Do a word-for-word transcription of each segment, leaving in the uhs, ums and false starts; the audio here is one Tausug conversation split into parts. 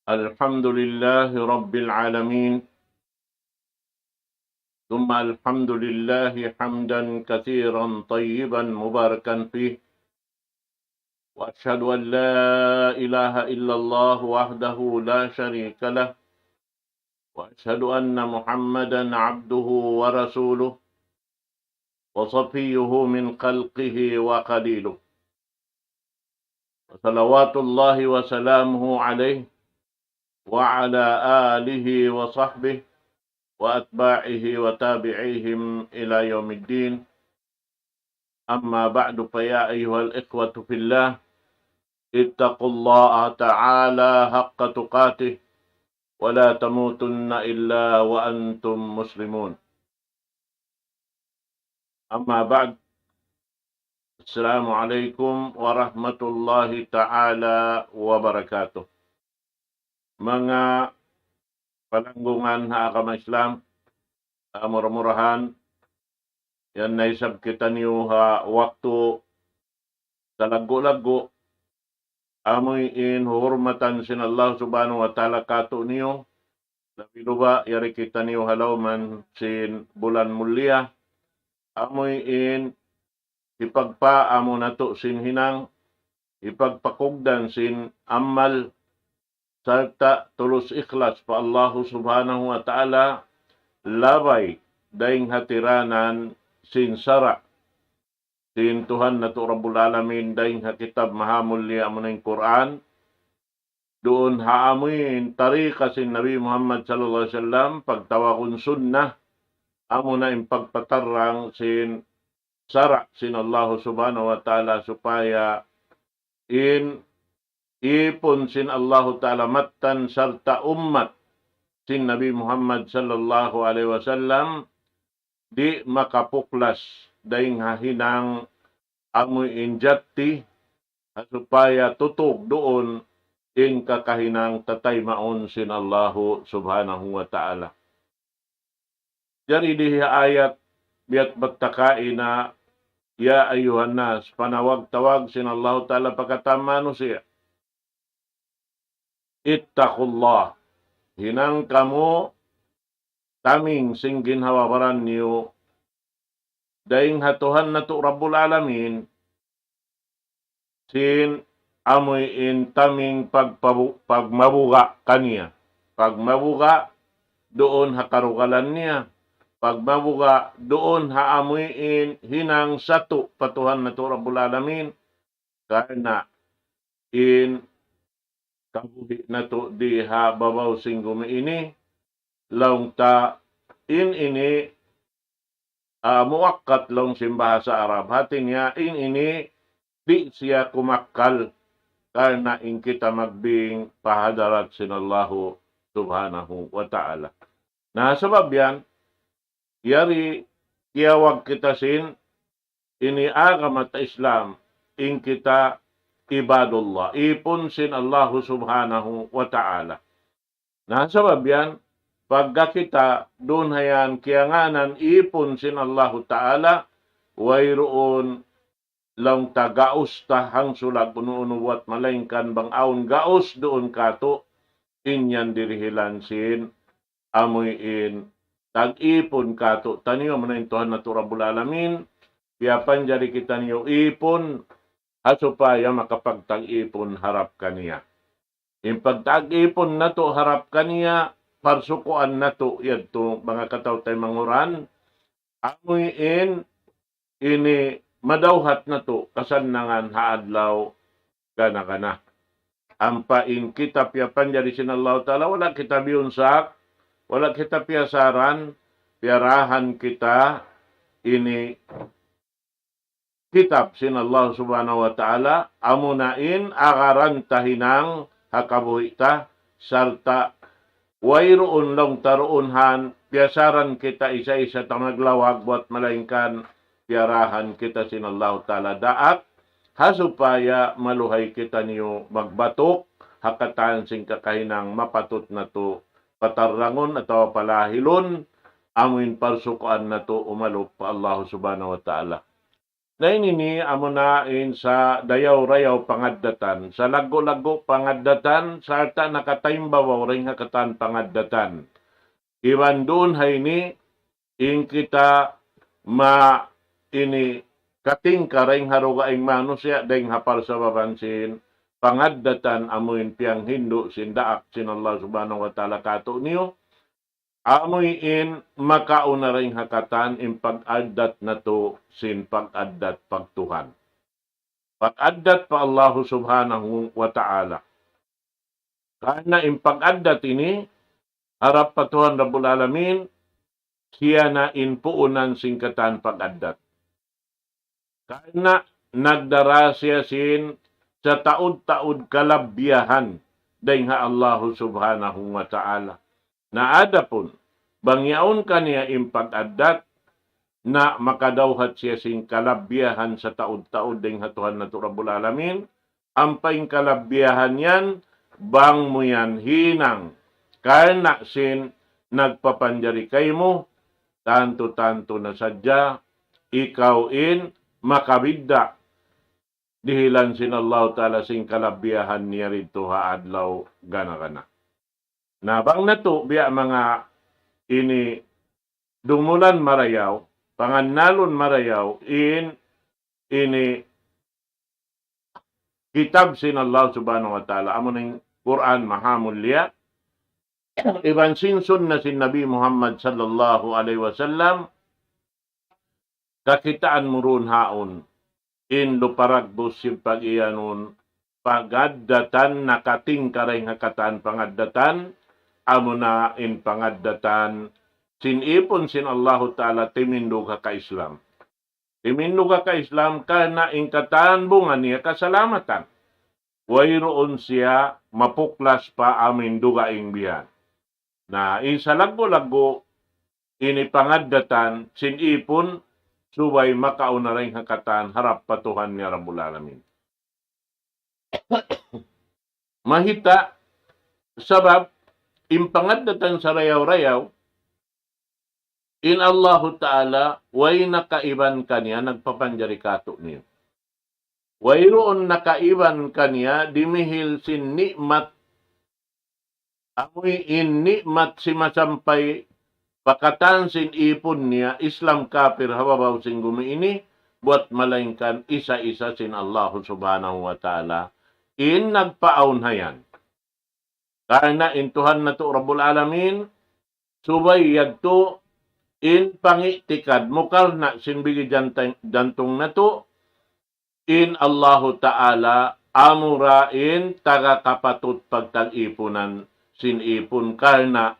الحمد لله رب العالمين، ثم الحمد لله حمدا كثيرا طيبا مباركا فيه، وأشهد أن لا إله إلا الله وحده لا شريك له، وأشهد أن محمدا عبده ورسوله وصفيه من خلقه وخليله، وصلوات الله وسلامه عليه وعلى آله وصحبه وأتباعه وتابعيهم إلى يوم الدين. أما بعد، فيا أيها الإخوة في الله، اتقوا الله تعالى حق تقاته ولا تموتن إلا وأنتم مسلمون. أما بعد، السلام عليكم ورحمة الله تعالى وبركاته. Manga palanggungan ha agama Islam, ah, mura-murahan, yan na isab kitaniyu ha waktu talaggu'-laggu', amuin huhurmatan sin Allah Subhanahu wa Ta'ala kātu'niyu, labi-labi yari kitaniyu ha lawm sin bulan mulia, amuin hipagpaamu natu' sin hinang, hipagpakugdan sin amal, sarta' tulus ikhlas pa Allahu Subhanahu wa Ta'ala, labay dayn ha tiranan sin sara' sin Tuhan natu' Rabbul Alamin, dayn ha kitab mahamulliya amuna in Qur'an, duun ha amuin tariqa sin Nabi Muhammad sallallahu alayhi wasallam, pagtawagun sunnah, amuna in pagpatarrang sin sara' sin Allahu Subhanahu wa Ta'ala supaya in ipun sin Allahu Ta'ala mattan sarta' ummat sin Nabi Muhammad sallallahu alayhi wasallam di' makapuklas dayn ha hinang amuin jatti, ha supaya tutug duun in kakahinang tataymaun sin Allahu Subhanahu wa Ta'ala. Jari di ha ayat biya' bat ta kaina, "Ya ayyuhan nas," panawag-tawag sin Allahu Ta'ala pa katan manusiya'. "Ittaqullah." Hinang kamu taming sin ginhawa-baran niyu dayn ha Tuhan natu' Rabbul Alamin, sin amuin taming pagpabu-, pagmabuga' kaniya. Pagmabuga' duun ha karugalan niya. Pagmabuga' duun ha amuin hinang satu' pa Tuhan natu' Rabbul Alamin. Karna' in kabuhi' natu' di ha babaw sin gumi ini, laung ta in ini, ah, muwakkat laung sin bahasa Arab. Hati niya, in ini di' siya kumakkal karna' in kita magbing pa hadarat sin Allahu Subhanahu wa Ta'ala. Na, sabab yan, yari tiyawag kita sin ini agama ta Islam, in kita ibadullah, ipun sin Allahu Subhanahu wa Ta'ala. Na, sabab yan, pagka kita duun ha yan kiyangānan ipun sin Allahu Ta'ala, wayruun laung ta gaus ta hangsulag unu-unu buwat malaingkan bang awn gaus duun kātu', in yan dirihilan sin amuin tag-ipun kātu'niyu, amuna in Tuhan natu' Rabbul Alamin, piyapanjari kitaniyu ipun, ha supaya makapagtag-ipun harap kaniya. In pagtag-ipun natu' harap kaniya, parsukuan natu' yadtu manga kataw-taymanghuran, amuin ini madawhat natu' kasannangan ha adlaw gana-gana. Ampa in kita piyapanjari sin Allahu Ta'ala, wala' kita biyunsak, wala' kita piyasaran, piyarahan kita ini kitab sin Allah Subhanahu wa Ta'ala, amuna in agaran ta hinang ha kabuhi' ta, sarta' wayruun laung ta duun han, piyasaran kita isa-isa ta maglawag buwat malaingkan piyarahan kita sin Allahu Ta'ala daak, ha supaya maluhay kitaniyu magbatuk ha katan sin kakahinang mapatut natu' patarrangun atawa palahilun, amuin parsukuan natu' umalup pa Allahu Subhanahu wa Ta'ala. Na ini ini amuna in sa dayaw-rayaw pangaddatan, sa laggu'-laggu' pangaddatan, sarta' nakataimbabaw dayn ha katan pangaddatan. Iban duun ha ini, in kita ma ini katingka dayn ha dugaing manusiya' dayn ha parsababan sin pangaddatan amuin piyanghindu' sin daak sin Allah Subhanahu wa Ta'ala kātu'niyu, amuin makauna dayn ha katan in pag-addat natu' sin pag-addat pagtuhan. Pag-addat pa Allah Subhanahu wa Ta'ala. Karna' in pag-addat ini, harap pa Tuhan Rabbul Alamin, siya na in puunan sin katan pag-addat. Karna' nagdara siya sin sa taud-taud kalabbiyahan dayn ha Allahu Subhanahu wa Ta'ala. Na adapun, bang yaun kaniya in pag-addat, na makadawhat siya sin kalabbiyahan sa taud-taud dayn ha Tuhan natu' Rabbul Alamin, ampa in kalabbiyahan yan, bang mu yan hinang, karna' sin nagpapanjari kaymu, tantu-tantu na sadja, ikaw in makabidda' dihilan sin Allahu Ta'ala sin kalabbiyahan niya didtu ha adlaw gana-gana. Na bang natu' biya' manga ini dumulan marayaw, pangannalun marayaw, in ini kitab sin Allah Subhanahu wa Ta'ala, amu in Qur'an mahamulliya, iban sin sunna sin Nabi Muhammad sallallahu alayhi wasallam, kakitaan mu duun haun, in luparagbus sin pag-iyanun, pangaddatan nakatingka dayn ha katan pangaddatan, amuna in pangaddatan, sin ipun sin Allahu Ta'ala timindug ha ka-Islam. Timindug ha ka-Islam karna' in katan bunga niya kasalamatan. Wayruun siya mapuklas pa amuin dugaing bihan. Na, in sa laggu'-laggu' ini pangaddatan sin ipun subay makauna dayn ha katan harap pa Tuhan niya Rabbul Alamin. Mahita', sabab in pangaddatan sarayaw-rayaw, in Allahu Ta'ala, way nakaiban kaniya nagpapanjari kātu'niyu. Wayruun nakaiban kaniya dimihil sin ni'mat, amuin ni'mat simasampay pa katan sin ipun niya, Islam kapir ha babaw sin gumi ini, buwat malaingkan isa-isa sin Allahu Subhanahu wa Ta'ala, in nagpaawn ha yan. Karna' in Tuhan natu' Rabbul Alamin, subay yadtu in pangi'tikad mu karna' sin bigi jantang-, jantung natu', in Allahu Ta'ala amura in taga kapatut pagtag-ipunan sin ipun karna'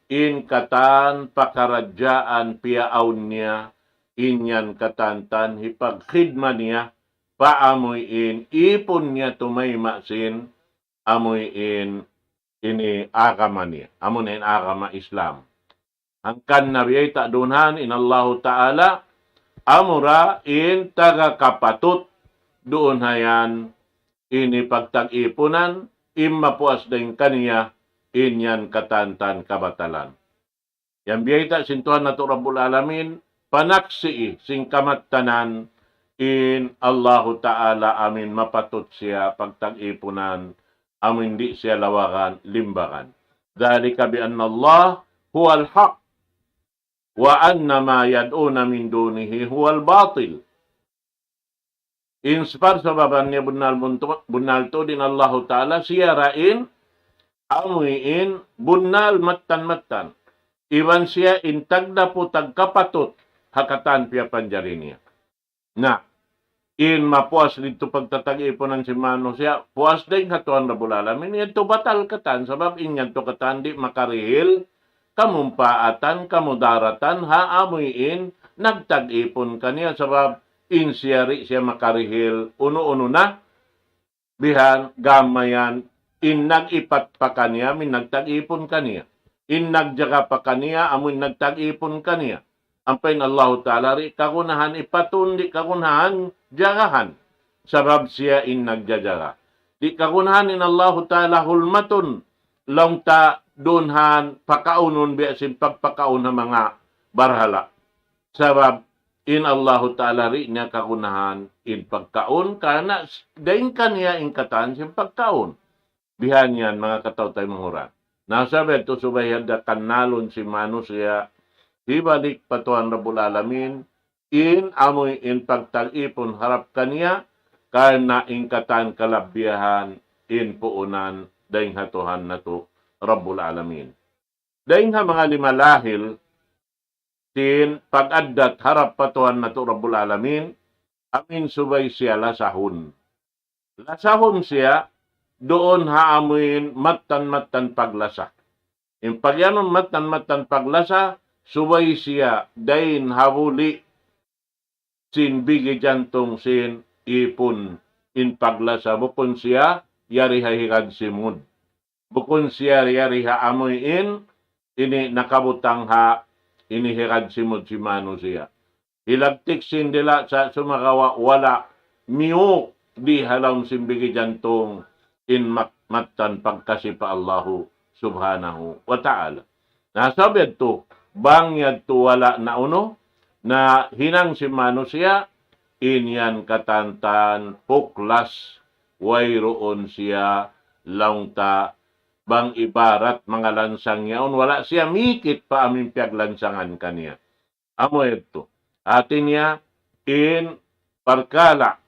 in katan pakaradjaan piyaawn niya, in yan katantan hipagkhidma niya, pa amuin ipun niya tumayma' sin amuin ini agama niya, amuin agama Islam. Hangkan na biyayta' duun han in Allahu Ta'ala, amura in taga kapatut duun ha yan ini pagtag-ipunan, in mapuas dayn kaniya, in yan katantan kabatalan. Yan biyayta' sin Tuhan natu' Rabbul Alamin, panaksi' sin kamattanan in Allahu Ta'ala amuin mapatut siya pagtag-ipunan, amuin di' siya lawagan, limbagan. ذلك بأن الله هو الحق وأن ما يدعون من دونه هو الباطل. In saparsababan niya bunnal buntu-, bunnal tuud in Allahu Ta'ala, siya ra in amuin bunnal mattan-mattan. Iban siya in tagdapu tagkapatut ha katan piyapanjari niya. Na, in mapuas didtu pagtatag-ipunan sin manusiya', puas dayn ha Tuhan Rabbul Alamin, yadtu batal katan, sabab in yadtu katan di' makarihil kamumpaatan, kamudaratan, ha amuin nagtag-ipun kaniya, sabab in siya di' siya makarihil unu-unu na, bihan, gam mayan, in nag-ipat pa kaniya, amuin nagtag-ipun kaniya. In nagjaga pa kaniya, amuin nagtag-ipun kaniya. Ampa in Allahu Ta'ala di' kagunahan ipatun, di' kagunahan jagahan. Sabab siya in nagjajaga. Di' kagunahan in Allahu Ta'ala hulmatun, laung ta duun han pakaunun biya' sin pagpakaun ha manga barhala'. Sabab in Allahu Ta'ala di' niya kagunahan in pagkaun, karna' dayn kaniya in katan sin pagkaun. Bihan yan, manga kataw-taymanghuran. Na sabab yadtu subay hadja kannalun sin manusiya', hibalik pa Tuhan Rabbul Alamin, in amuin pagtag-ipun harap kaniya, karna' in katan kalabbiyahan, in puunan, dayn ha Tuhan natu', Rabbul Alamin. Dayn ha manga lima lahil, sin pag-addat harap pa Tuhan natu' Rabbul Alamin, amuin subay siya lasahun. Lasahun siya, duun ha amuin mattan-mattan paglasa. In pagiyanun mattan-mattan paglasa, subay siya dayn ha buli' sin bigi jantung sin ipun in paglasa, bukun siya yari ha higad simud. Bukun siya yari ha amuin ini nakabutang ha ini higad simud sin manusiya'. Hilagtik sin dila' sa sumagawa' wala' miyuk di ha lawm sin bigi jantung in mak-, mattan pagkasi pa Allahu Subhanahu wa Ta'ala. Na sabab yadtu, bang yadtu wala' na unu, na hinang sin manusiya', in yan katantan puklas, wayruun siya laung ta, bang ibarat manga lansang yaun, wala' siya mikit pa amuin piyaglansangan kaniya. Amu yadtu. Hati niya, in parkala'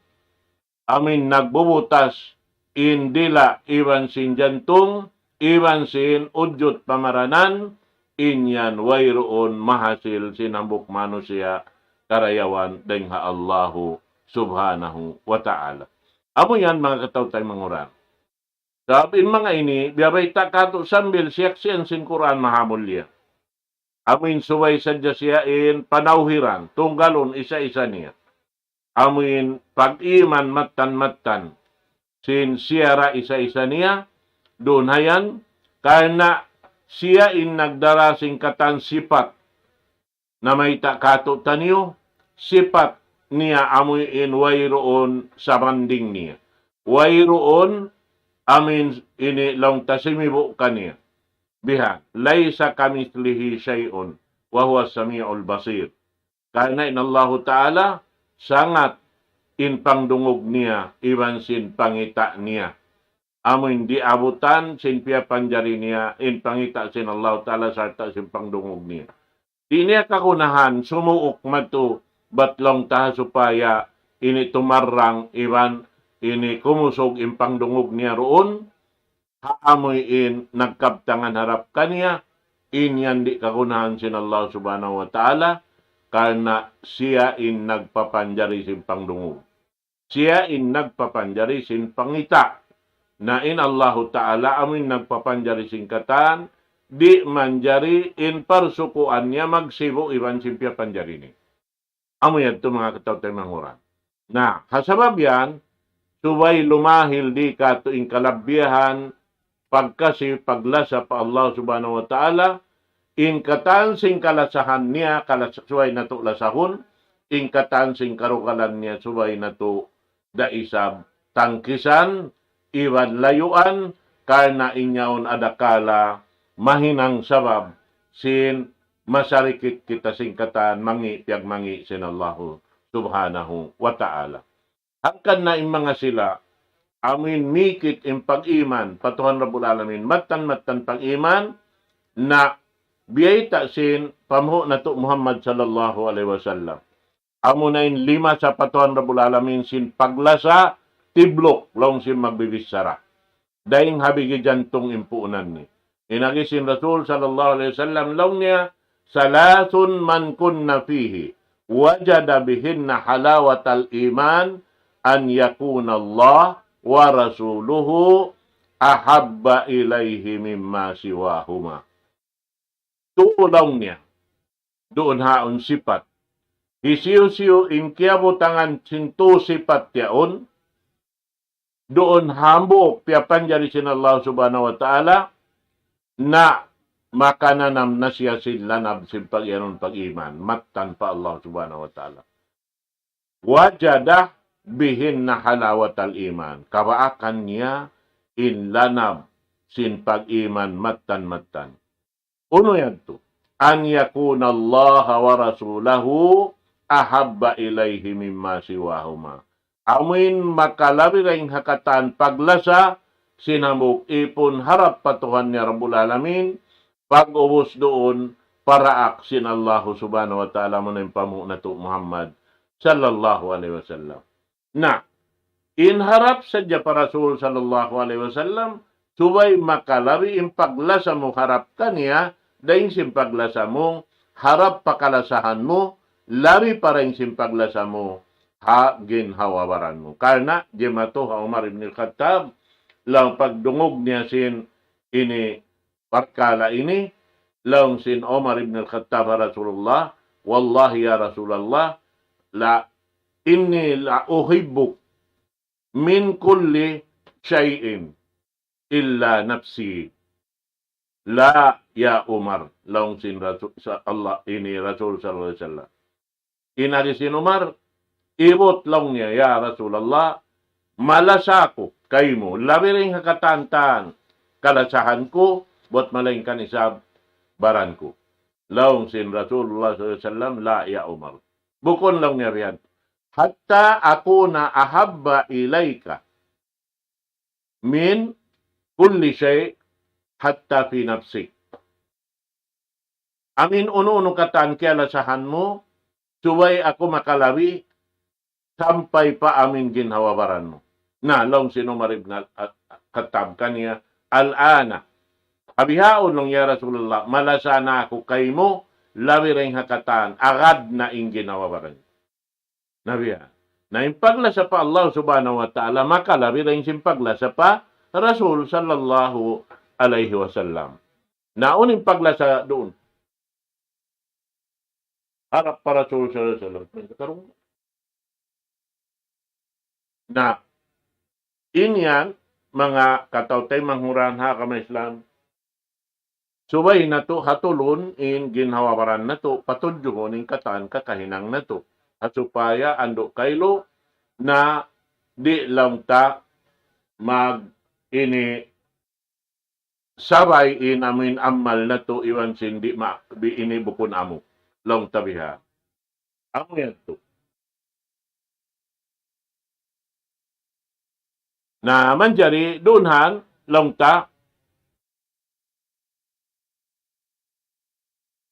amuin nagbubutas in dila' iban sin jantung, iban sin udjut pamaranan, in yan wayruun mahasil sin hambuuk manusiya' karayawan dayn ha Allahu Subhanahu wa Ta'ala. Amu yan manga kataw-taymanghuran. Sabab in manga ini, biyabayta' katu' sambil siyaksian sin Qur'an mahamulliya. Amuin subay sadja siya in panawhiran, tunggalun isa-isa niya. Amuin pag-iman mattan-mattan sin siya ra isa-isa niya, duun ha yan, karna' siya in nagdara sin katan sipat. Namayta' katu' taniyu, sipat niya amuin wayruun sabanding niya. Wayruun amuin ini laung ta simibu' kaniya. Bihan, ليس كمثله شيء وهو السميع البصير. Karna' in Allahu Ta'ala sangat in pangdungug niya iban sin pangita' niya. Amuin di' abutan sin piyapanjari niya, in pangita' sin Allahu Ta'ala sarta' sin pangdungug niya. Di' niya kagunahan sumuuk madtu bat laung ta ha supaya ini tumarrang iban ini kumusug in pangdungug niya duun, ha amuin nagkabtangan harap kaniya, in yan di' kagunahan sin Allah Subhanahu wa Ta'ala, karna' siya in nagpapanjari sin pangdungug. Siya in nagpapanjari sin pangita'. Na in Allahu Ta'ala amuin nagpapanjari sin katan, di' manjari in parsukuan niya magsibu' iban sin piyapanjari niya. Amu yadtu manga kataw-taymanghuran. Na, ha sabab yan, subay lumahil di katu' in kalabbiyahan, pagkasi, paglasa pa Allah Subhanahu wa Ta'ala, in katan sin kalasahan niya, kalas-, subay natu' lasahun, in katan sin karugalan niya, subay natu' da isab tangkisan, iban layuan, karna' in yaun adakala mahinang sabab sin masarikit kita sin katan mangi' piyagmangi' sin Allahu Subhanahu wa Ta'ala. Hangkan na in manga sila, amuin mikit in pag-iman pa Tuhan Rabbul Alamin, mattan-mattan pag-iman, na biyayta' sin panghu' natu' Muhammad sallallahu alayhi wasallam. Amuna in lima sa pa Tuhan Rabbul Alamin sin paglasa, tibluk, laung sin magbibichara. Dayn ha bigi jantung in puunan niya. In agi sin Rasul sallallahu alayhi wasallam laung niya, ثلاث من كن فيه وجد بهن حلاوة الإيمان أن يكون الله ورسوله أحب إليه مما سواهما. Tū laung niya, duun ha yaun sipat. Hisiyu-siyu in kiyabutangan sin tū sipat yaun, duun hambuuk piyapanjari sin Allah Subhanahu wa Ta'ala, na makananam na siya sin lanab sin pag-iyanun pag-iman, mattan pa Allah Subhanahu wa Ta'ala. وجد بهن حلاوة الإيمان. Kabaakan niya in lanab sin pag-iman mattan-mattan. Unu yadtu? أن يكون الله ورسوله أحب إليه مما سواهما. Amuin makalabi dayn ha katan paglasa sin hambuuk ipun harap pa Tuhan niya Rabbul Alamin, pag'ubus duun paraak sin Allahu Subhanahu wa Ta'ala, amuna in panghu' natu' Muhammad sallallahu alayhi wasallam. Na, in harap sadja pa Rasul sallallahu alayhi wasallam, subay makalabi in paglasa mu harap kaniya, dayn sin paglasa mu harap pa kalasahan mu, labi pa dayn sin paglasa mu ha ginhawa-baran mu. Karna' jimatu ha Umar ibn al-Khattab, laung pagdungug niya sin ini parkala' ini, laung sin Umar ibn al-Khattab ha Rasulullah, والله يا رسول الله، لا، إني لأحبك من كل شيء إلا نفسي. لا يا عمر, laung sin Rasul, sa-, Allah, ini Rasul sallallahu alayhi wasallam. In agi sin Umar, ibut laung niya, "Ya Rasulullah, malasa aku kaymu, labi dayn ha katan-katan kalasahan ku, buat malaingkan isab baran ku." Laung sin Rasulullah sallallahu alayhi wasallam, "لا يا عمر." Bukun laung niya biya' yan. "حتى أكون أحب إليك من كل شيء حتى في نفسك." Amin unu-unu katan kiyalasahan mu, subay aku makalabi sampay pa amin ginhawa-baran mu. Na, laung sin Umar ibn al-, al-, Khattab kaniya, "الآن." Bihaun laung, "Ya Rasulullah, malasa na aku kaymu, labi dayn ha katan, agad na in ginhawa-baran." Na biya'. Na in paglasa pa Allah Subhanahu wa Ta'ala, makalabi dayn sin paglasa pa Rasul sallallahu alayhi wasallam. Na unu in paglasa duun harap pa Rasul sallallahu alayhi wasallam. Na, in yan, manga kataw-taymanghuran ha agama Islam, subay natu' hatulun in ginhawa-baran natu', patudjuhun in katan kakahinang natu'. Ha supaya andu' kailu na di' laung ta mag ini sabay in amuin amal natu' iban sin di' ma-, bi-, ini bukun amu. Laung ta biha'. Amu yadtu. Na, manjari duun han, laung ta,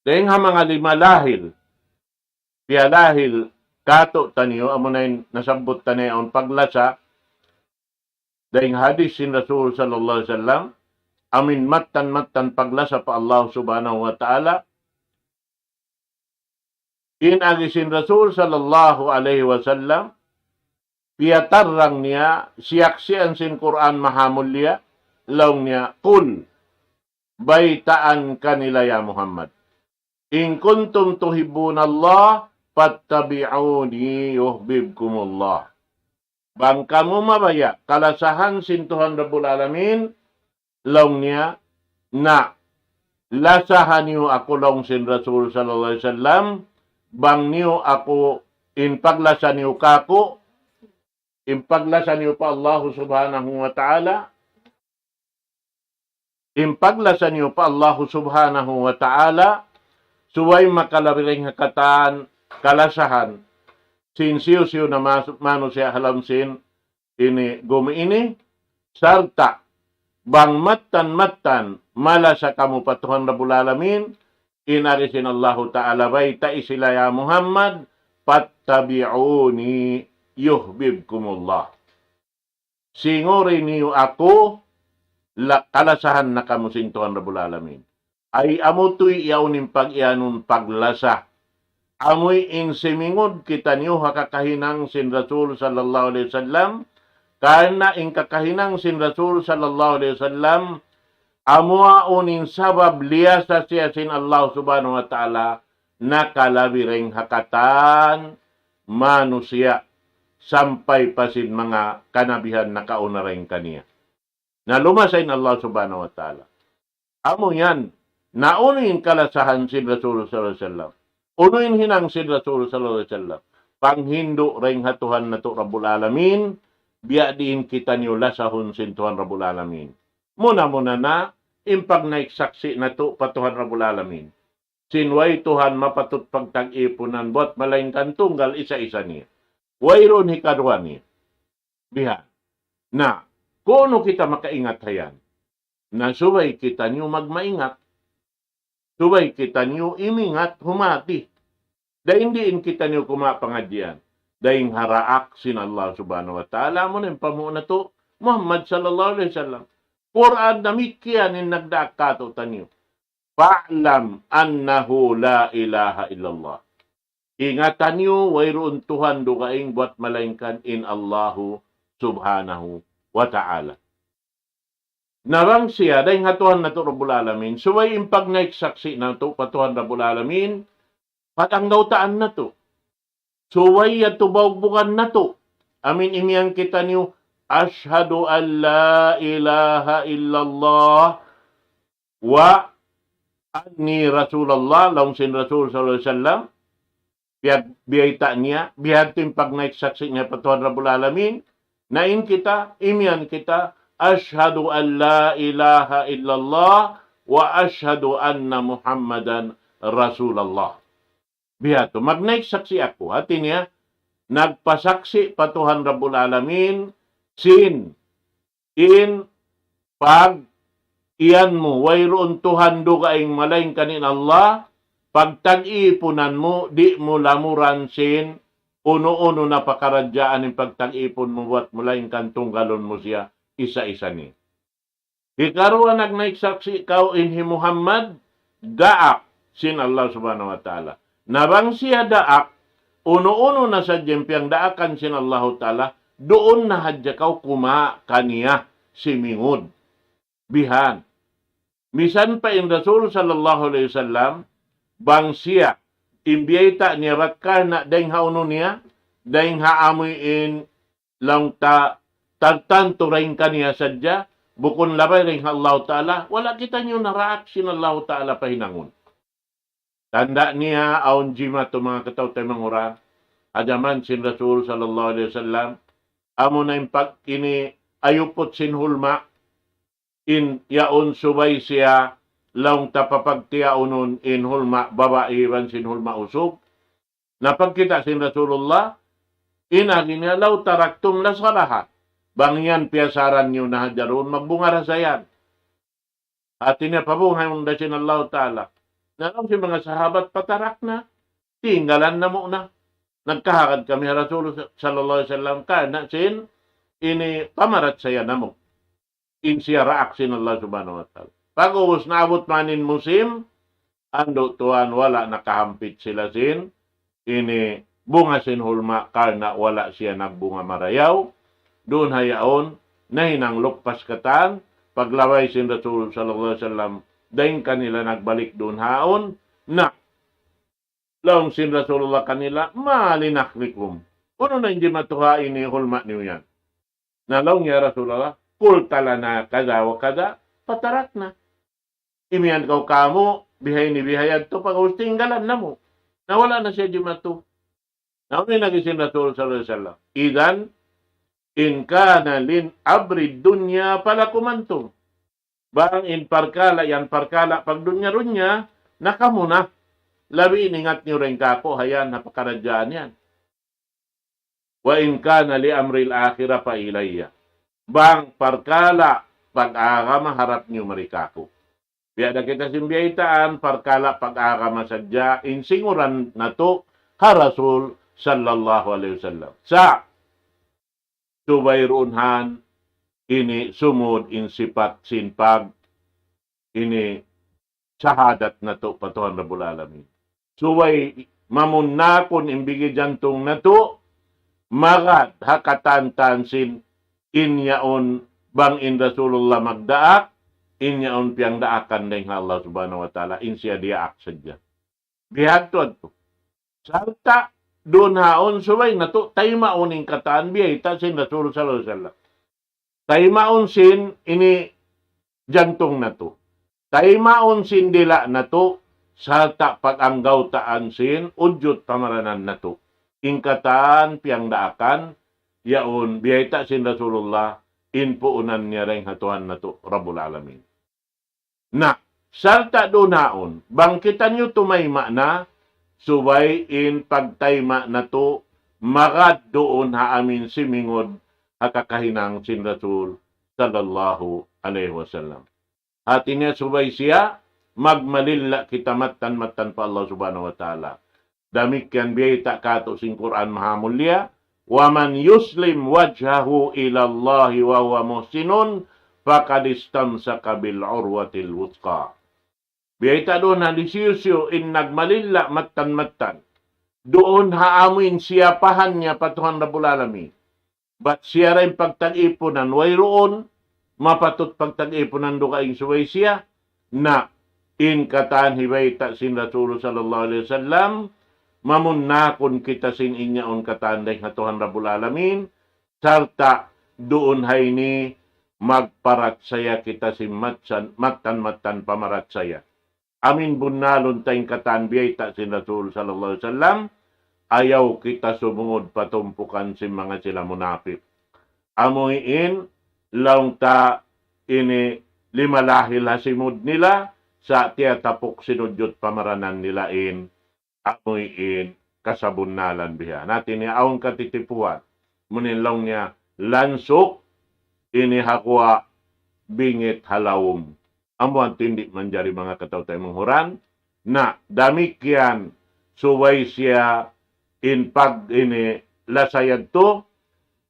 dayn ha manga lima lahil, piyalahil katu' taniyu, amuna in nasabbut taniyu awn paglasa, dayn hadis sin Rasul sallallahu alayhi wasallam, amin mattan-mattan paglasa pa Allah Subhanahu wa Ta'ala, in agi sin Rasul sallallahu alayhi wasallam, piyatarrang niya, siyaksian sin Qur'an mahamulliya, laung niya, "قل," baytaan kanila ya Muhammad, "إن كنتم تحبون الله فاتبعوني يحببكم الله." Bang kamu mabaya' kalasahan sin Tuhan Rabbul Alamin, laung niya, na, lasaha niyu aku laung sin Rasul sallallahu alayhi wasallam, bang niyu aku, in paglasa niyu kāku', in paglasa niyu pa Allahu Subhanahu wa Ta'ala, in paglasa niyu pa Allahu Subhanahu wa Ta'ala, subay makalabi dayn ha katan kalasahan sin hisiyu-siyu na mas-, manusiya' ha lawm sin ini gumi ini, sarta' bang mattan-mattan malasa kamu pa Tuhan Rabbul Alamin, in agi sin Allahu Ta'ala, baytai sila ya Muhammad, "فاتبعوني يحببكم الله." Singuri niyu aku, la-, kalasahan na kamu sin Tuhan Rabbul Alamin. Ay amu tuud yaun in pag-iyanun paglasa. Amuin simingud kitaniyu ha kakahinang sin Rasul sallallahu alayhi wasallam, karna' in kakahinang sin Rasul sallallahu alayhi wasallam, amu yaun in sabab liyasa siya sin Allah Subhanahu wa Ta'ala, nakalabi dayn ha katan manusiya', sampay pa sin manga kanabihan nakauna dayn kaniya. Na lumasa in Allah Subhanahu wa Ta'ala. Amu yan, na unu in kalasahan sin Rasul sallallahu alayhi wasallam. Unu in hinang sin Rasul sallallahu alayhi wasallam. Panghindu' dayn ha Tuhan natu' Rabbul Alamin, biya' diin kitaniyu lasahun sin Tuhan Rabbul Alamin. Muna-muna na, in pagnaik saksi' natu' pa Tuhan Rabbul Alamin. sin way Tuhan mapatut pagtag-ipunan buat malaingkan tunggal isa-isa niya. Wayruun hikaruwa niya. Bihan. Na, kunu' kita makaingat hayan. Na subay kitaniyu magmaingat. Subay kitaniyu imingat humati. Dayn diin kitaniyu kumawa' pangadjian. Dayn ha daak sin Allah Subhanahu wa Ta'ala, amuna in panghu' natu', Muhammad sallallahu alayhi wasallam. Qur'an damikkiyan in nagdaak kātu'niyu. فاعلم أنه لا إله إلا الله. Ingatan niyu, wayruun Tuhan dugaing buat malaingkan in Allahu Subhanahu wa Ta'ala. Na bang siya, dayn ha Tuhan natu' Rabbul Alamin, subay in pagnaik saksi' natu' pa Tuhan Rabbul Alamin, pag-anggawtaan natu'. Subay yadtu baugbugan natu'. Amin imiyan kitaniyu, أشهد أن لا إله إلا الله وأني رسول الله, laung sin Rasul sallallahu alayhi wasallam, biya', biyayta' niya, biyadtu in pagnaik saksi' niya pa Tuhan Rabbul Alamin, na in kita, imiyan kita, أشهد أن لا إله إلا الله وأشهد أن محمدا رسول الله. Biyadtu, magnaik saksi' aku. Hati niya, nagpasaksi' pa Tuhan Rabbul Alamin, sin, in, pag, iyan mu, wayruun Tuhan dugaing malaingkan in Allah, pagtag-ipunan mu, di' mu lamuran sin, unu-unu na pakaradjaan in pagtag-ipun mu buat malaingkan tunggalun mu siya, isa-isa niya. Hikaruwa nagnaik saksi' kaw in hi Muhammad, daak sin Allah Subhanahu wa Ta'ala. Na bang siya daak, unu-unu na sadja in piyangdaakan sin Allahu Ta'ala, duun na hadja kaw kumawa' kaniya simingud. Bihan. Misan pa in Rasul sallallahu alayhi wasallam, bang siya, in biyayta' niya bat karna' dayn ha unu niya, dayn ha amuin laung ta, tartantu dayn kaniya sadja, bukun labay dayn ha Allahu Ta'ala, wala' kitaniyu naraak sin Allahu Ta'ala pa hinangun. Tanda' niya awn jimatu manga kataw-taymanghuran, ha jaman sin Rasul sallallahu alayhi wasallam, amuna in pag ini ayuput sin hulma, in yaun subay siya laung ta papagtiyaunun in hulma babai iban sin hulma usug. Na pagkita' sin Rasulullah, in agi niya, لو تركتم لصلح. Bang yan piyasaran niyu na hadja duun, magbunga da sa yan. Hati niya pabunga yan da sin Allahu Ta'ala. Na laung sin manga sahabat, فتركنا. Tinggalan namu' na. Nagkahagad kami ha Rasul sallallahu alayhi wasallam, karna' sin ini pamarachaya namu'. In siya daak sin Allah Subhanahu wa Ta'ala. Pag'ubus naabut man in musim, andu' tuwan wala' nakahampit sila sin, ini bunga sin hulma karna' wala' siya nagbunga marayaw, duun ha yaun, nahinang luppas katan, paglabay sin Rasul sallallahu alayhi wasallam, dayn kanila nagbalik duun ha yaun, na, laung sin Rasulullah kanila, ما لنخلكم. Unu na in jimatu ha ini hulma niyu yan. Na laung, يا رسول الله, قلت لنا كذا وكذا فتركنا. Imiyan kaw kāmu', bihaini bihayadtu, pag'ubus tinggalan namu'. Na wala' na siya jimatu. Na unu in agi sin Rasul sallallahu alayhi wasallam. إذن إن كان لأمر الدنيا فلكم أنتم. Bang in parkala', yan parkala' pagdunya-dunya, na kamu na. Labi in ingat niyu dayn kāku', ha yan, ha pakaradjaan yan. وإن كان لأمر الآخرة فإلي. Bang parkala' pag-agama harap niyu mari kāku'. Biya' da kita sin biyaytaan, parkala' pag-agama sadja, in singuran natu', ha Rasul sallallahu alayhi wasallam. Sa', subay duun han, ini sumud in sipat sin pag, ini shahadat natu' pa Tuhan Rabbul Alamin. Subay mamunnakun in bigi jantung natu', magad ha katantan sin in yaun bang in Rasulullah magdaak, in yaun piyangdaakan dayn ha Allah Subhanahu wa Ta'ala, in siya diyaak sadja. Bihadtu adtu. Sarta' duun haun subay natu', taymaun in katan biyayta' sin Rasul sallallahu alayhi wasallam. Taymaun sin ini jantung natu'. Taymaun sin dila' natu', sarta' pag-anggawtaan sin ujud pamaranan natu'. In katan piyangdaakan, yaun biyayta' sin Rasulullah, in puunan niya dayn ha Tuhan natu', Rabbul Alamin. Na, Sarta' duun haun, bang kitaniyu tumayma' na, subay in pagtayma' natu', magad duun ha amin simingud, ha kakahinang sin Rasul, sallallahu alayhi wasallam. Hati niya subay siya, magmalilla kita mattan-mattan pa Allah Subhanahu wa Ta'ala. Damikkiyan biyayta' katu' sin Qur'an Mahamulliya, وَمَنْ يُسْلِمْ وَجْهَهُ إِلَى اللَّهِ وَهُوَ مُحْسِنٌ فَقَدِ اسْتَمْسَكَ بِالْعُرْوَةِ الْوُثْقَى. Biyayta' duun ha hisiyu-siyu in nagmalilla mattan-mattan. Duun ha amuin siyapahan niya pa Tuhan Rabbul Alamin. Bat siya ra in pagtag-ipunan, wayruun, mapatut pagtag-ipunan dugaing subay siya, na in katan hibayta' sin Rasul sallallahu alayhi wasallam, mamunnakun kita sin in yaun katan dayn ha Tuhan Rabbul Alamin, sarta' duun ha ini magparachaya kita sin matsan-, mattan-mattan pamarachaya. Amin bunnalun ta in katan biyayta' sin Rasul sallallahu alayhi wasallam, ayaw kita sumungud pa tumpukan sin manga sila munapik. Amuin, laung ta ini limalahil ha simud nila, sa' tiyatapuk sin ujud pamaranan nila in, amuin kasabunnalan biha. Hati niya awn katitipuhan. Amuin laung niya, lansuk ini ha guwa', bingit ha lawm. Amu yan in di' manjari manga kataw-taymanghuran. Na, damikkiyan, subay siya in pag ini lasa yadtu,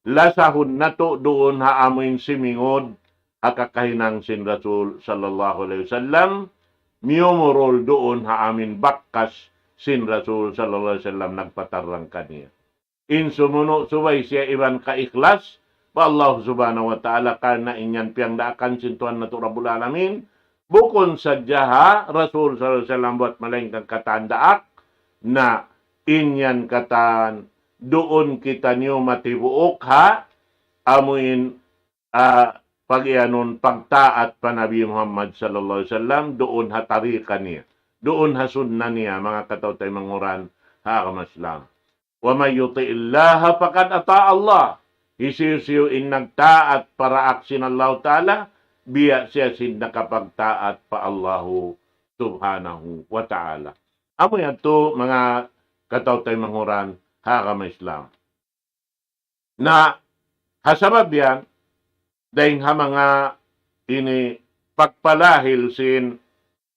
lasahun natu' duun ha amuin simingud, ha kakahinang sin Rasul sallallahu alayhi wasallam, miyumurul duun ha amin bakkas sin Rasul sallallahu alayhi wasallam nagpatarrang kaniya. In sumunu' subay siya iban kaikhlas pa Allah Subhanahu wa Ta'ala karna' in yan piyangdaakan sin Tuhan natu' Rabbul Alamin. Bukun sadja ha Rasul sallallahu alayhi wasallam buat malaingkan katan daak, na in yan katan duun kitaniyu matibuuk ha amuin, ah, pag-iyanun pagtaat pa Nabi Muhammad sallallahu alayhi wasallam, duun ha tariqa niya, duun ha sunna niya, manga kataw-taymanghuran ha agama Islam. وَمَنْ يُطِعِ اللَّهَ فَقَدْ أَطَاعَ اللَّهَ. Hisiyu-siyu in nagtaat pa daak sin Allahu Ta'ala, biya' siya sin nakapagtaat pa Allahu Subhanahu wa Ta'ala. Amu yadtu manga kataw-taymanghuran ha agama Islam. Na, ha sabab yan, dayn ha manga ini pagpalahil sin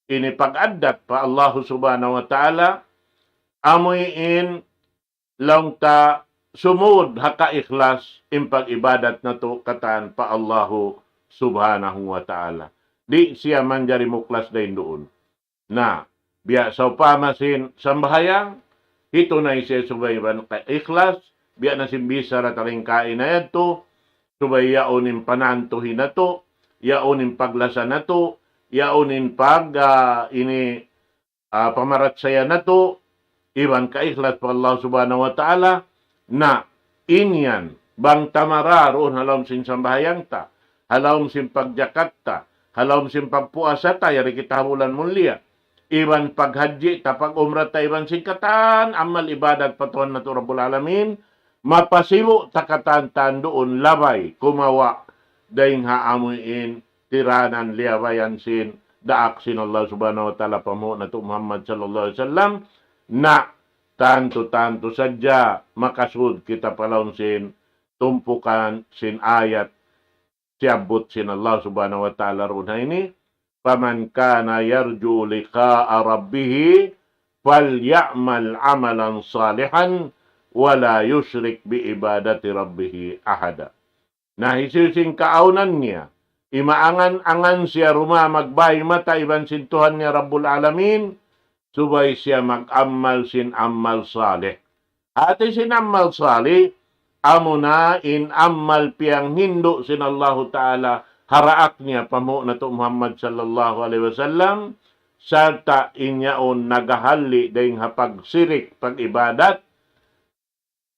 ini pag-addat pa Allahu Subhanahu wa Ta'ala, amuin laung ta sumud ha kaikhlas in pag-ibadat natu' katan pa Allahu Subhanahu wa Ta'ala. Di' siya manjari muklas dayn duun. Na, biya' sawpama sin sambahayang, hitunay siya subay iban kaikhlas, biya' na sin bichara ta dayn kaina yadtu, subay yaun in panantuhi natu', yaun in paglasa natu', yaun in pag, ah, ini, ah, pamarachaya natu', iban kaikhlas pa Allah Subhanahu wa Ta'ala, na in yan, bang ta mararuun ha lawm sin sambahayang ta, ha lawm sin pagjakat ta, ha lawm sin pagpuasa ta, yari kita ha bulan mulia, iban paghajji ta, pag-umrah ta, iban sin katan amal ibadat pa Tuhan natu' Rabbul Alamin, mapasibu' ta katan-katan duun labay, kumawa', dayn ha amuin tiranan liyabayan sin daak sin Allah Subhanahu wa Ta'ala pa Muhammad sallallahu alayhi wasallam, na tantu-tantu sadja makasud kita pa lawm sin tumpukan sin ayat siyabbut sin Allah Subhanahu wa Ta'ala duun ha ini, فَمَنْ كَانَ يَرْجُو لِقَاءَ رَبِّهِ فَلْيَعْمَلْ عَمَلًا صَالِحًا وَلَا يُشْرِكْ بِعِبَادَةِ رَبِّهِ أَحَدًا. Na hisiyu-siyu in kaawnan niya, imaangan-angan siya duma magbay mata iban sin Tuhan niya Rabbul Alamin, subay siya mag-amal sin amal salih. Hati sin amal salih, amuna in amal piyanghindu' sin Allahu Ta'ala ha daak niya pa Muhammad sallallahu alayhi wasallam, sarta' in yaun naghahalli' dayn ha pagsirik, pag-ibadat,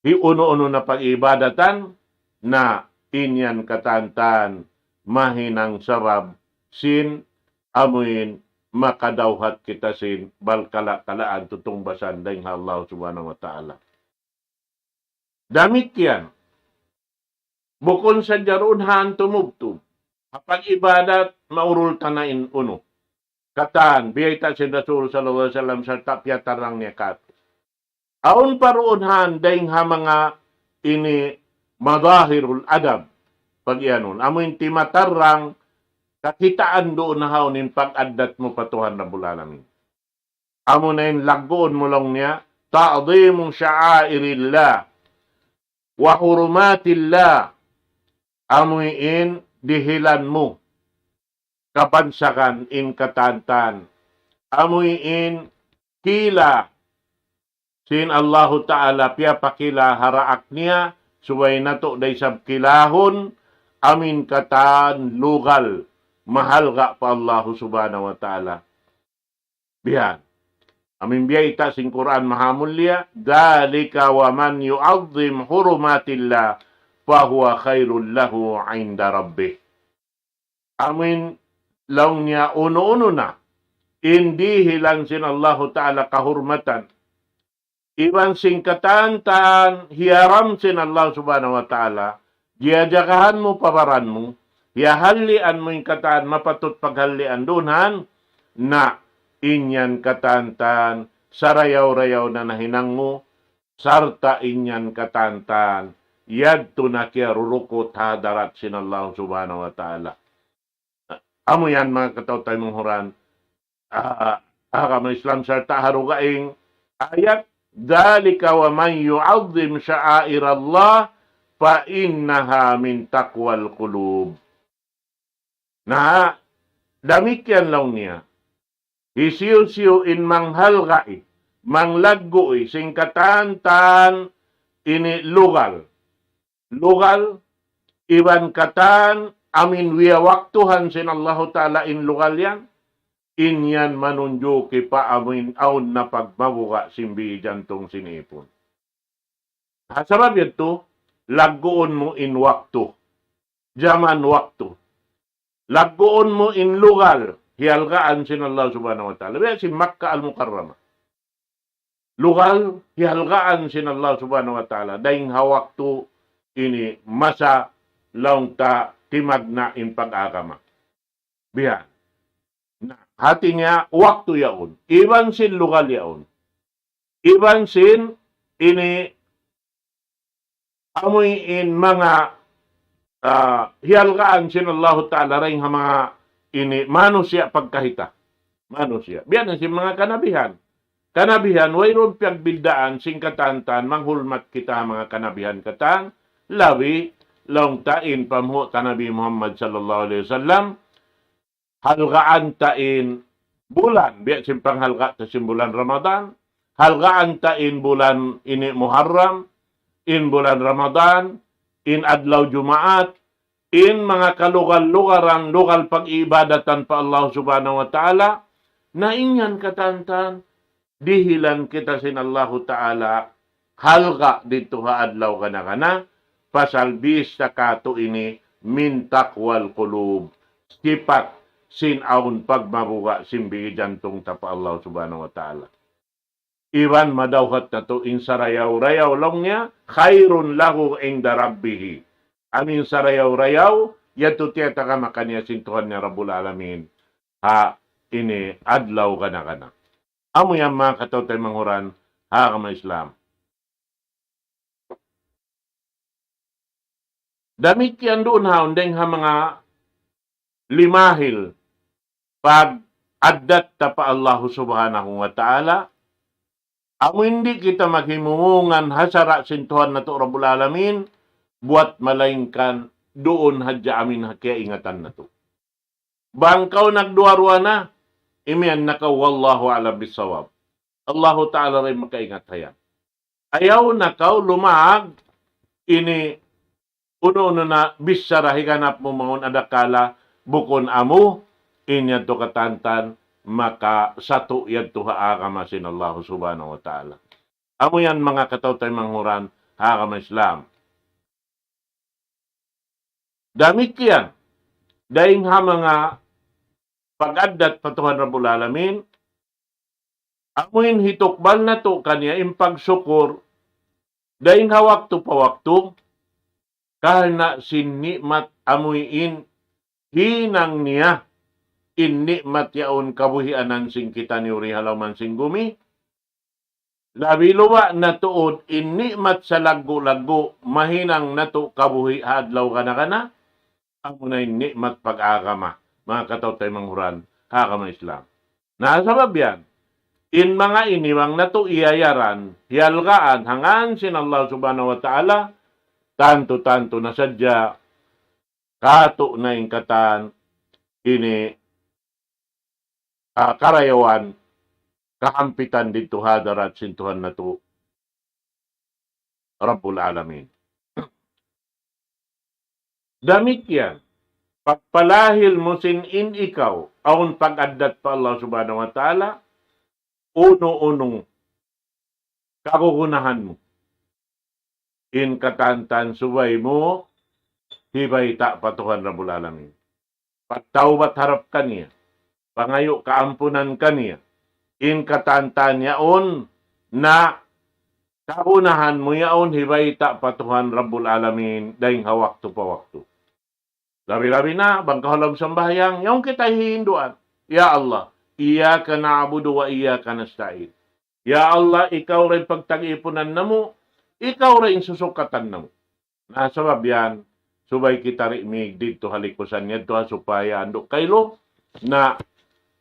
hi unu-unu na pag-ibadatan, na in yan katan-katan mahinang sabab sin amuin makadawhat kita sin balkala-kalaan tutungbasan dayn ha Allah Subhanahu wa Ta'ala. Damikkiyan, bukun sadja duun ha yan tumubtub, ha pag-ibadat, maurul ta na in unu. katan, biyayta' sin Rasul sallallahu alayhi wasallam, sarta' piyatarrang niya katu'. Awn pa duun han dayng ha manga ini madahirul adab. Pag-iyanun, amu in timatarrang kakitaan duun na hawn in pag-addat mu pa Tuhan Rabbul Alamin. Amu na in lagguun mu laung niya, ta'zimu sha'airillah wa hurumatillah. Amu in dihilan mu kabansagan in katantan. Amu in kila sin Allahu Ta'ala piyapakila ha daak niya, subay natu' da isab kilahun, amu in katan lugal, mahalga' pa Allahu Subhanahu wa Ta'ala. Bihan. Amu in biyayta' sin Qur'an Maha Mulia, ذلك ومن يعظم حرمات الله فهو خير له عند ربه. Amu in laung niya unu-unu na in dihilan sin Allahu Ta'ala kahurmatan. Iban sin katantan hiyaram sin Allah Subhanahu wa Ta'ala, jiyajagahan mu pa baran mu, hiyahallian mu in katan mapatut paghallian duun han, na in yan katantan sarayaw-rayaw na nahinang mu, sarta' in yan katantan yadtu na kiyarurukut ha hadarat sin Allah Subhanahu wa Ta'ala. Amu yan manga kataw-taymanghuran, ah, agama Islam sarta' ha dugaing ayat, ذلك ومن يعظم شعائر الله فإنها من تقوى القلوب. Na, damikkiyan laung niya. Hisiyu-siyu in manghalgai, manglaggu'i, sin katantan ini lugal. Lugal, iban katan amu in wiyawaktuhan sin Allahu Ta'ala in lugal yan, in yan manunjuki pa amu in awn na pagmabuga' sin biji jantung sin ipun. Ha sabab yadtu, lagguun mu in waktu. Jaman waktu. Lagguun mu in lugal, hihalgaan sin Allah Subhanahu wa Ta'ala. Biya' sin Makkah Al-Mukarramah. Lugal, hihalgaan sin Allah Subhanahu wa Ta'ala. Dayng ha waktu ini masa laung ta timagna' in pag-agama. Biya'. Na, hati niya waktu yaun. Iban sin lugal yaun. Iban sin ini amu in manga, ah, hihalgaan sin Allahu Ta'ala dayng ha manga ini manusiya' pagkahita. Manusiya'. Biya' na sin manga kanabihan. Kanabihan, wayruun piyagbiddaan sin katantan, manghulmat kita ha manga kanabihan katan, labi, laung ta in panghu' ta Nabi Muhammad sallallahu alayhi wasallam, halgaan ta in bulan, biya' sin panghalga' ta sin bulan Ramadan, halgaan ta in bulan ini Muharram, in bulan Ramadan, in adlaw Jumaat, in manga kalugal-lugaran, lugal pag-iibadatan pa Allah Subhanahu wa Ta'ala, na in yan katantan, dihilan kita sin Allahu Ta'ala halga' didtu ha adlaw gana-gana, pasal biya' katu' ini min taqwal qulub, sipat sin awn pagmabuga' sin biji jantung ta pa Allah Subhanahu wa Ta'ala. Iban madawhat natu' in sarayaw-rayaw laung niya, khairun lahu inda rabbihi. Amu in sarayaw-rayaw, yadtu tiyatagama kaniya sin Tuhan niya Rabbul Alamin. Ha ini adlaw gana-gana. Amu yan manga kataw-taymanghuran ha agama Islam. Damikkiyan duun haun dayng ha manga limahil pag-addat ta pa Allahu Subhanahu wa Ta'ala, amu in di' kita maghimumungan ha sara' sin Tuhan natu' Rabbul Alamin, buwat malaingkan duun hadja amu in ha kiyaingatan natu'. Bang kaw nagduwa-ruwa na, imiyan na kaw, wallahu a'lam bissawab. Allahu Ta'ala da in makaingat ha yan. Ayaw na kaw lumag ini unu-unu na bichara higanap mu mawn adakala bukun amu in yadtu katantan makasatu' yadtu ha agama sin Allah Subhanahu wa Ta'ala. Amu yan manga kataw-taymanghuran ha agama Islam. Damikkiyan, dayng ha manga pag-addat pa Tuhan Rabbul Alamin, amu in hitukbal natu' kaniya in pagsukur, dayng ha waktu pa waktu, karna' sin ni'mat amu in hinang niya in ni'mat yaun kabuhianan sin kitaniyu di ha lawm sin gumi, labi luba' na tuud in ni'mat salaggu'-laggu' mahinang natu' kabuhi' ha adlaw kana-kana, amuna in ni'mat pag-agama, manga kataw-taymanghuran ha agama Islam. Na sabab yan, in manga ini bang natu' iyayaran, hiyalgaan ha ngan sin Allah Subhanahu wa Ta'ala, tantu-tantu na sadja katu' na in katan ini, ah, karayawan, kahampitan didtu ha hadarat sin Tuhan natu', Rabbul Alamin. Damikkiyan, pagpalahil mu sin in ikaw, awn pag-addat pa Allah Subhanahu wa Ta'ala, unu-unu kagunahan mu. In katan-katan subay mu hibayta' pa Tuhan Rabbul Alamin. Pagtawbat harap kaniya, pangayu' kaampunan kaniya. In katan-katan yaun na kagunahan mu yaun hibayta' pa Tuhan Rabbul Alamin dayng ha waktu pa waktu. Labi-labi na, bang kaw ha lawm sambahayang, yaun kita hihinduan. Ya Allah, إياك نعبد وإياك نستعين. Ya Allah, ikaw da in pagtag-ipunan namu', ikaw da in susukatan namu'. Na sabab yan, subay kita di' mīg didtu ha likusan niya, yadtu ha supaya andu' kailu, na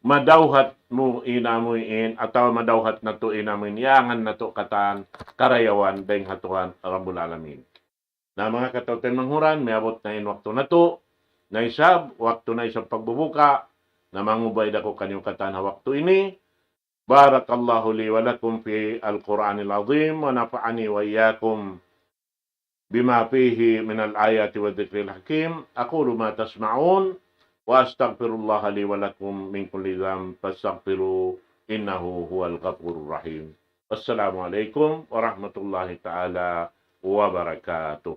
madawhat mu in amuin, atawa madawhat natu' in amuin, iyangan natu' katan karayawan dayng ha Tuhan Rabbul Alamin. Na manga kataw-taymanghuran, miyabut na in waktu natu', na isab, waktu na isab pagbubuka, na mangubay da aku kaniyu katan ha waktu ini. بارك الله لي ولكم في القرآن العظيم ونفعني وإياكم بما فيه من الآيات والذكر الحكيم. أقول ما تسمعون وأستغفر الله لي ولكم من كل ذنب فاستغفروه إنه هو الغفور الرحيم. والسلام عليكم ورحمة الله تعالى وبركاته.